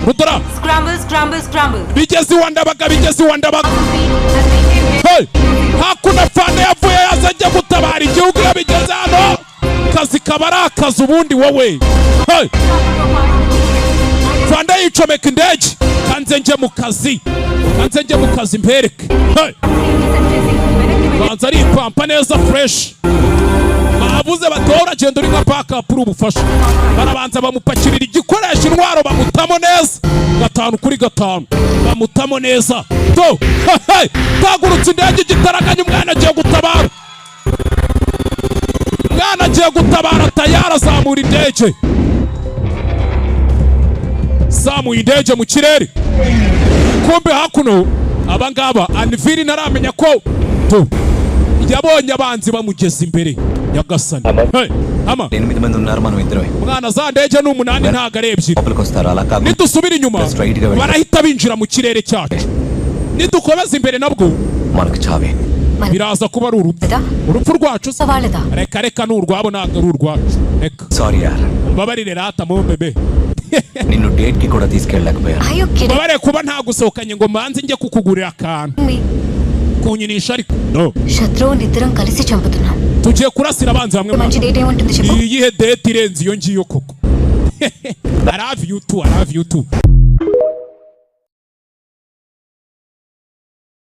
Rudora. Scramble, scramble, scramble. Bigeze iwa Ndabaga, bigeze iwa Ndabaga. Speed and maintain Hey! Hakuno fande yavuye, yaza ajya gutabara igihugu. Iyo bigeze hano, kazi kaba ari akazi ubundi wowe. Hey! Fande yicomeka indege, kanze njye mu kazi, kanze njye mu kazi mpereke. Hey! Banza ari ipampa neza fresh. Bavuze bati: "Uragenda uri nka backup, uri ubufasha." Barabanza bamupakirira igikoresho, intwaro, bamutamo neza 5 kuri 5, bamutamo neza to. Hey! Tagurutse indege igitaraganya, umwana agiye gutabara, umwana agiye gutabara. Tayari azamura indege, zamuye indege mu kirere. Kumbe hakuno abangaba Anvili ntaramenya ko to yabonye abanzi bamugeze imbere. Nyagasani. Hey, ama ఎనిమిది మంది ఉన్నారు, మనం ఇద్దరమే. Mwana, za ndege ni umunani, ntabwo ari ebyiri. లోపలికి వస్తారు, అలా కాకుండా Nidusubira inyuma Straight గా వెళ్తా. Barahita binjira mu kirere cyacu. Nidukomeza imbere nabwo మనకు చావే. Biraza kuba ari urupfu. కదా? Urupfu rwacu se? వాళ్ళదా? Reka reka, ni urwabo, ntabwo ari urwacu, reka. Sorry యార్. Mbabarire rata mumbebe. నిన్ను డేట్ కి కూడా తీసుకెళ్ళలేకపోయాను. Are you kidding Mbabarire kuba ntagusohokanye ngo mbanze njye kukugurira akantu. me? Kunyinisha ariko no. శత్రువుని ఇద్దరం కలిసి చంపుతున్నాం. Tugiye kurasira abanzi hamwe. మంచి డేట్ ఏముంటుంది చెప్పు. Ni iyihe date irenze iyo ngiyo koko? I love you too, I love you too.